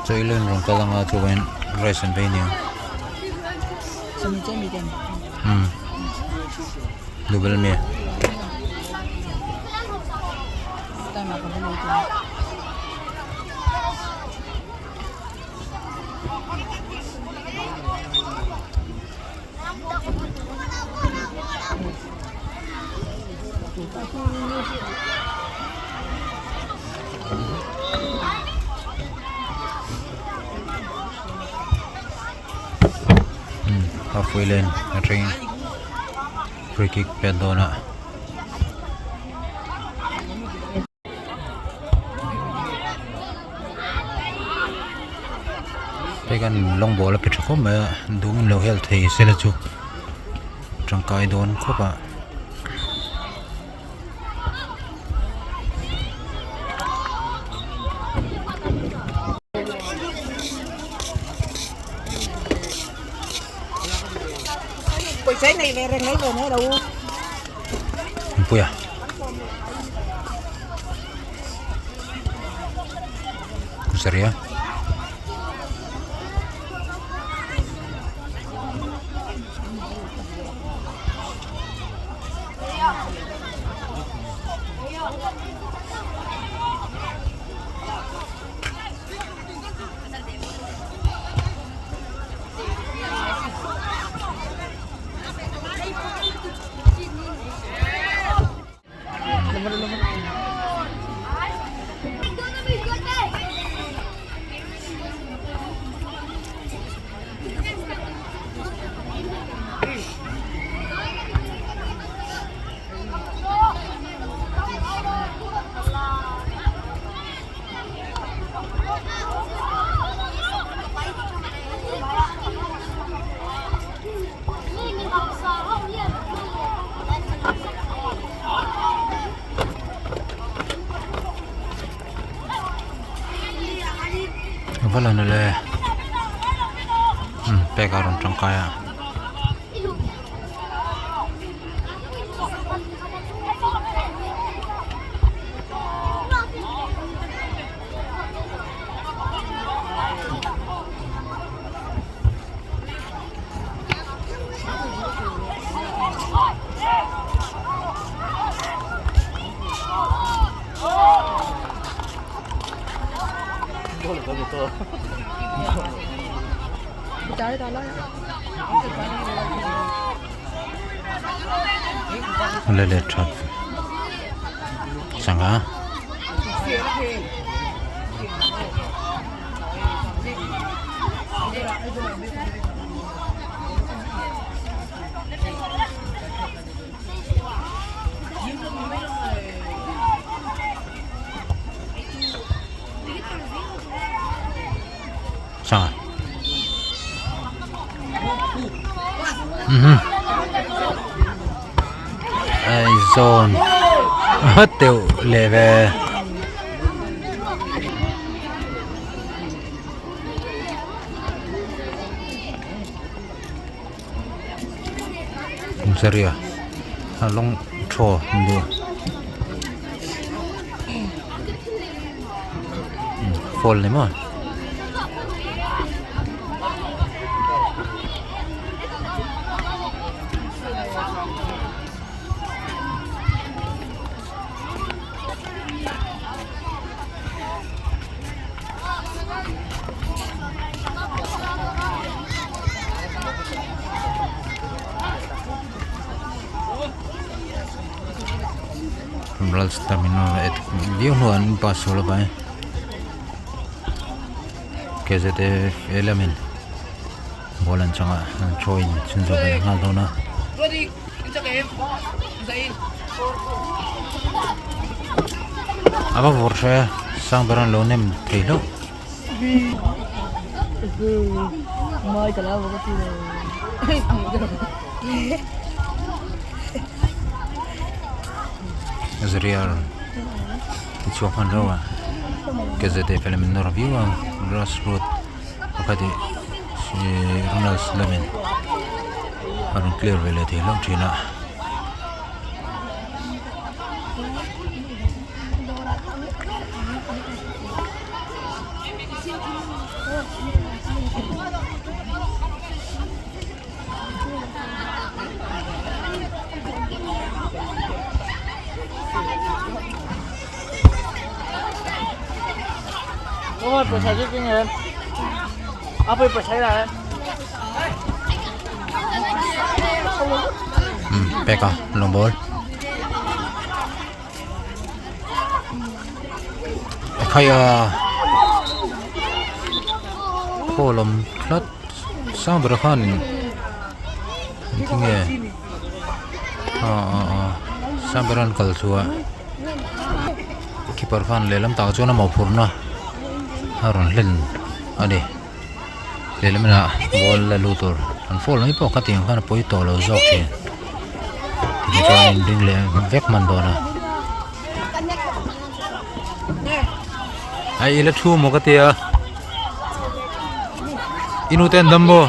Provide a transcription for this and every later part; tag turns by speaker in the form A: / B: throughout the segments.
A: Chaw ilo in rawn kal anga chuan rice an vei aniang umm double me. Halfway line atangin free kick pet dawn a. Hei kan lawng ball a pe tha khawp mai a dum in lo helh thei sela chu tangkai dawn khawp a. Puia. Kusaria. Va la na le umm pek a rawn tangkai a. Le le that sangha. Sangha. Mhm. Ai zawn a teuh leh ve. Kumsaria a lawng thaw duh fall ni maw. Viau hnuah an pass sual a pai K_Z_F_A lamin ball an chang a an throw in chhunzawm ve nghal dawn a. A va vawrh hre sang ber an lo nem thei hlauh. Azria ti chhuak hman reuh a KZF lamin nawr viau a grass root pakhat ih Ronald lamin a rawn clear ve leh thei hlauh thin a. Peka long ball khaia khaw lam tlat sang ber khanin engtinge ah ah ah sang ber an kal chhuah keeper khan lehlam takah chuan a mawhphurhna a rawn hlen a ni lehlam inah ball la lut tur an foul mai pawh khatiang khan a pawi tawh lo zawk thin tichuan in ring leh vek hman dawn a a ila thu maw ka tia i nu te an dam maw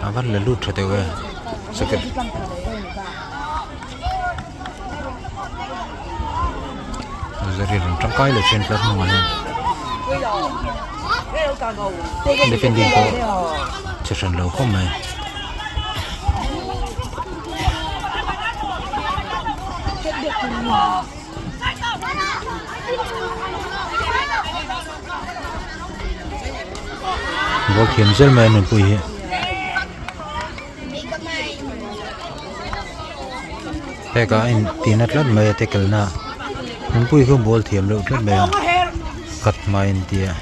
A: A van la lut tha deuh e second zari rawn tangkai leh thin tlat hnungah hian defending pawh che hran lo khawp mai. Ball thiam zel mai a nunpui hi. Heka a intina tlat mai a tackle na nunpui khu ball thiam reuh tlat mai a cut hma in tia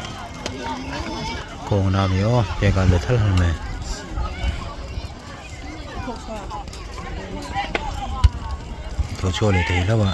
A: kawng na ami aw heka let hal hal mai. Tho chhuak leh thei hlauh a.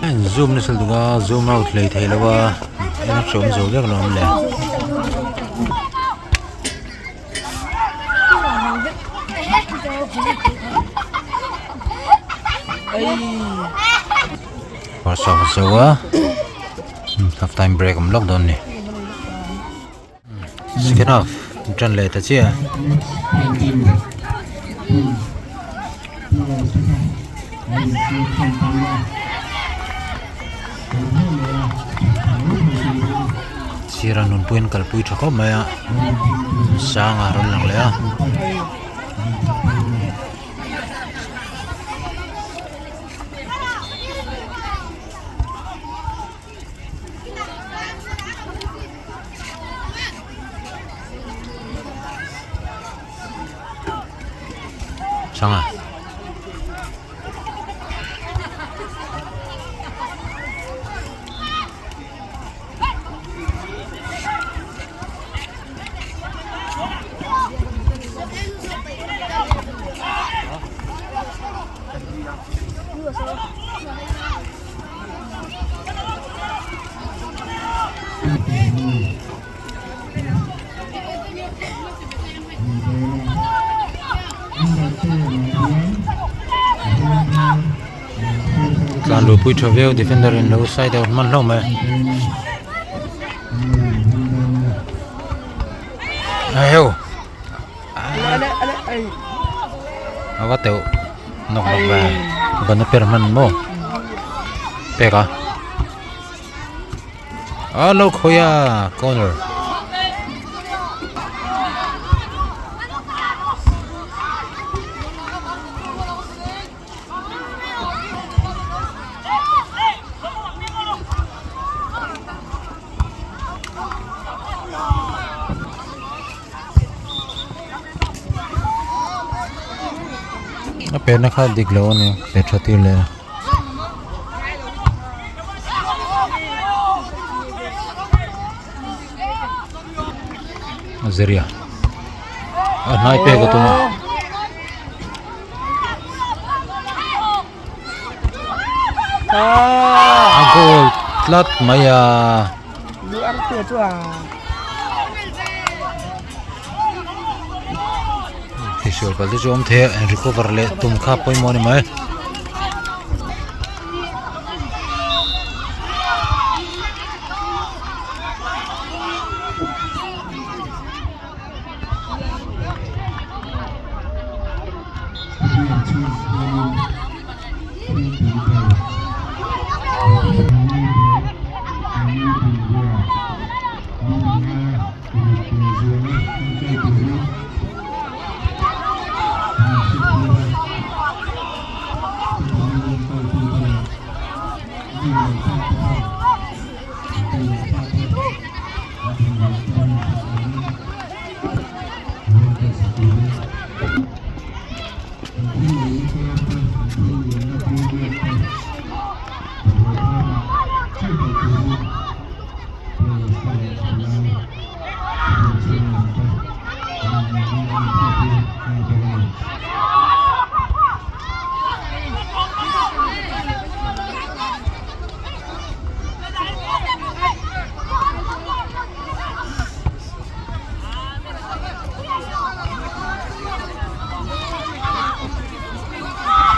A: A in zoom nasa lutuk a zoom out hlei thei lo a en hreawm zo vek lo ang le. First half a zo a half time break awm lawk dawn a ni second half tan leh ta chiah sir a nunpuiin kalpui tha khawp mai a sang a rawn lang leh a. Sanga. Tlan luh pui tha viau defender in lo side out hman hlauh mai a heu a va teuh nawk nawk ve ban a per hman maw pek a. A lo khawi a corner. A pehna kha dik lo a ni pe tha tir leh a. A ziria a hnai pek a tum a. A goal tlat mai a. Tisual pal te chu awm thei a recover leh tum kha pawimawh a ni mai.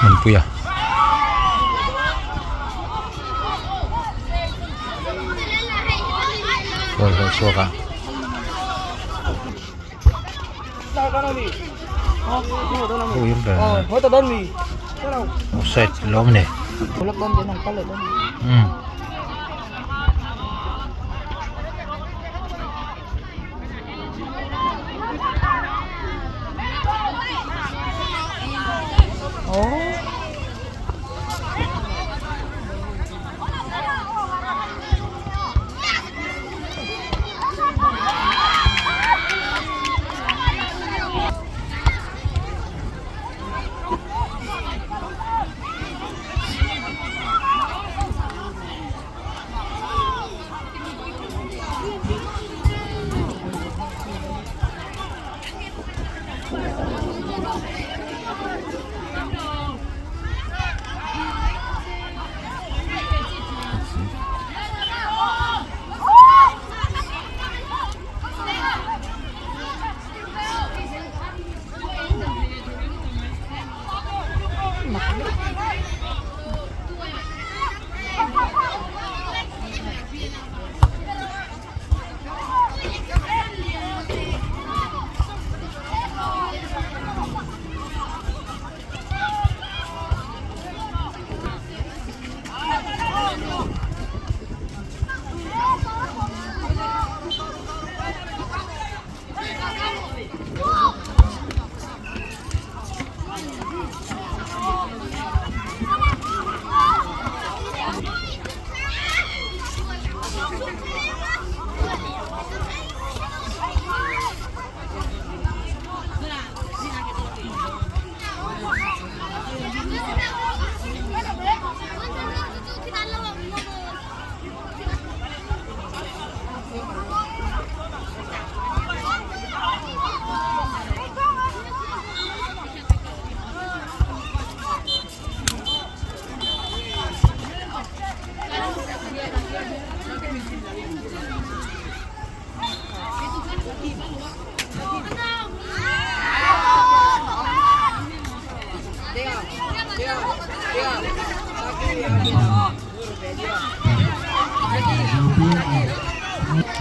A: Hmunpui a. Ball hlawh chhuak a. Offside lawm ni. Um.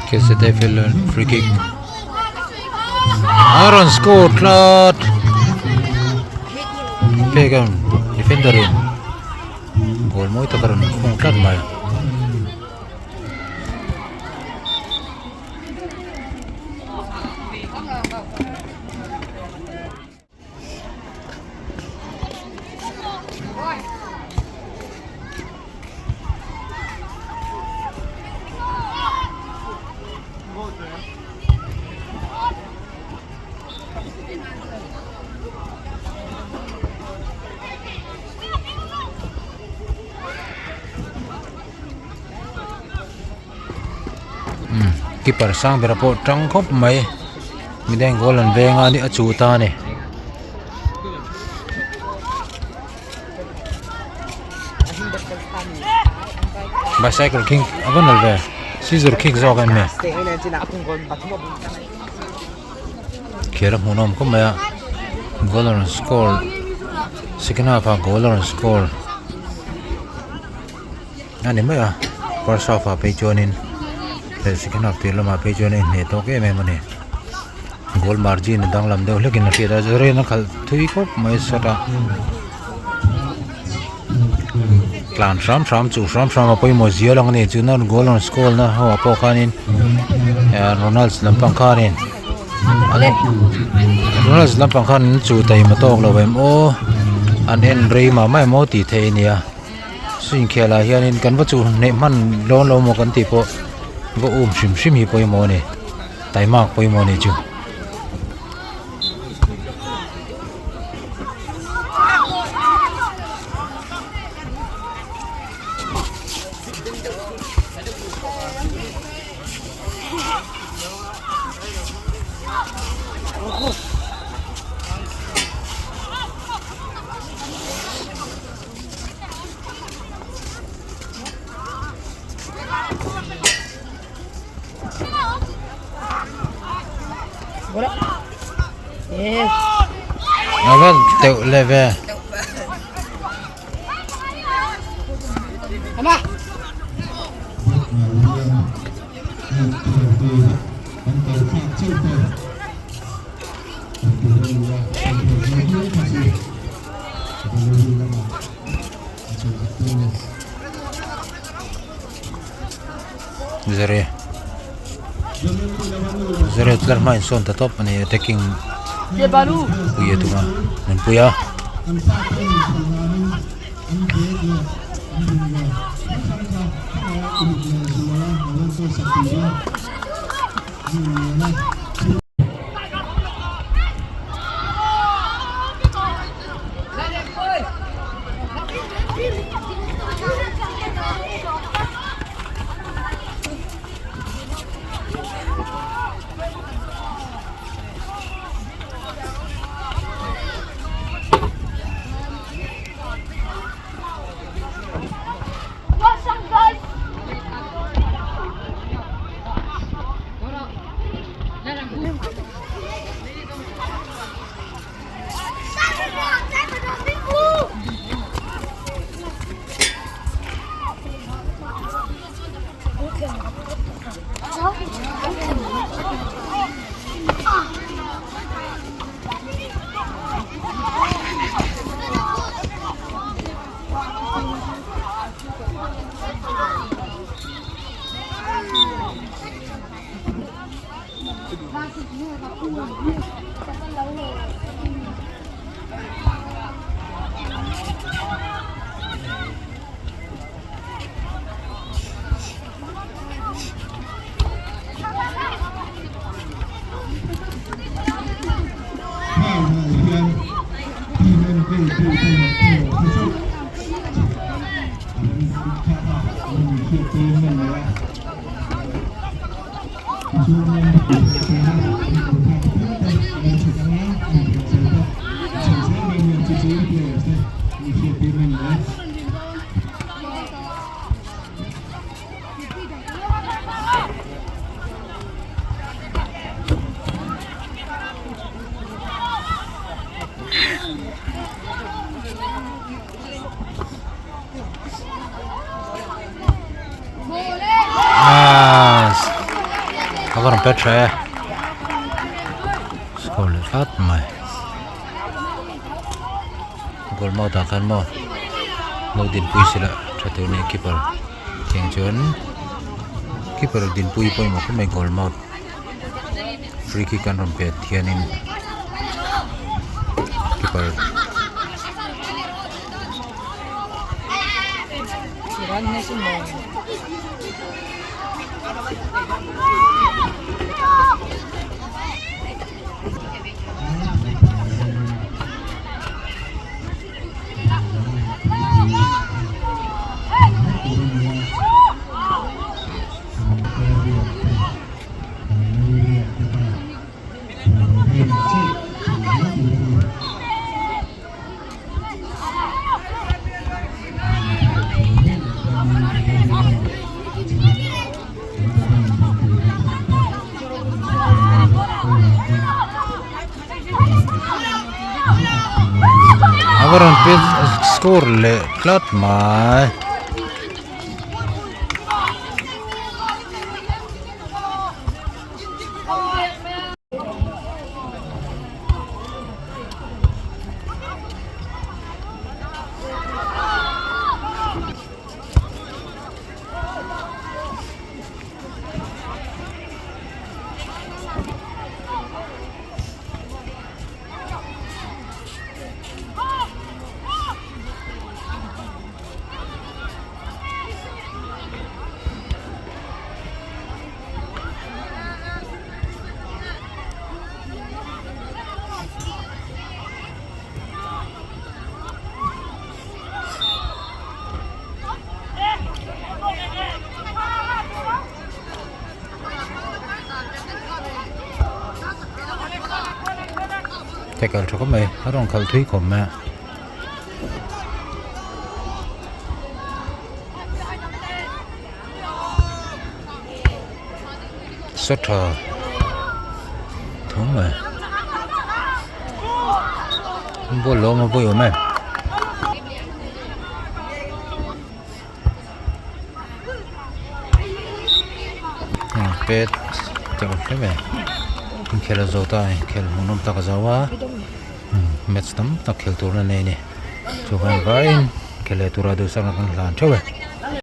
A: KZFL free kick. A rawn score tlat. Pek defender in goal mawi tak a rawn khung tlat mai. Keeper sang bera pawh tang khawp mai midang goal an veng a ni a chu ta a ni. Bicycle kick a va nalh ve scissor kick zawk em ni kher a hmuhnawm khawp mai a goal a rawn score second half ah goal a rawn score a ni mai a first half ah phei chuanin leh second half tir lamah phei chuan a inhneh tawk em em a ni. Goal margin a danglam deuh hlekin a hriat a Zorain a khalh thui khawp mai sawt a tlan hram hram chu hram hram a pawimawh zia lang a ni chuna goal rawn score na ho ah pawh khanin eh Ronalds lampang khanin Ronalds lampang khan an chu taima tawk lo em aw an en rei mah mah em aw tih theih a nia chu inkhel ah hianin kan va chuh hneh hman dawn lo maw kan tih pawh va um hrim hrim hi pawimawh a ni. Taimak pawimawh a nih chu. A va teuh leh ve. Zere Zere tlar hma insawn ta tawp a ni attacking pui a tum a nunpui a. A va rawn pet tha e score leh tlat mai goal mouth ah khan maw lo dinpui sela tha tur a ni keeper tiang chuan keeper dinpui pawimawh khawp mai goal mouth free kick an rawn pet hianin keeper A va rawn pet score leh tlat mai. Tackle tha khawp mai a rawn khalh thui khawp mai a. Saw tha tho mai ball lo awm a vawi awm em. Pet teuh hle mai inkhel a zo ta a ni inkhel hmuhnawm tak a zo a match tam tak khel tur a nei a ni chuvang vaiin khel leh tura duhsakna kan hlan theuh e.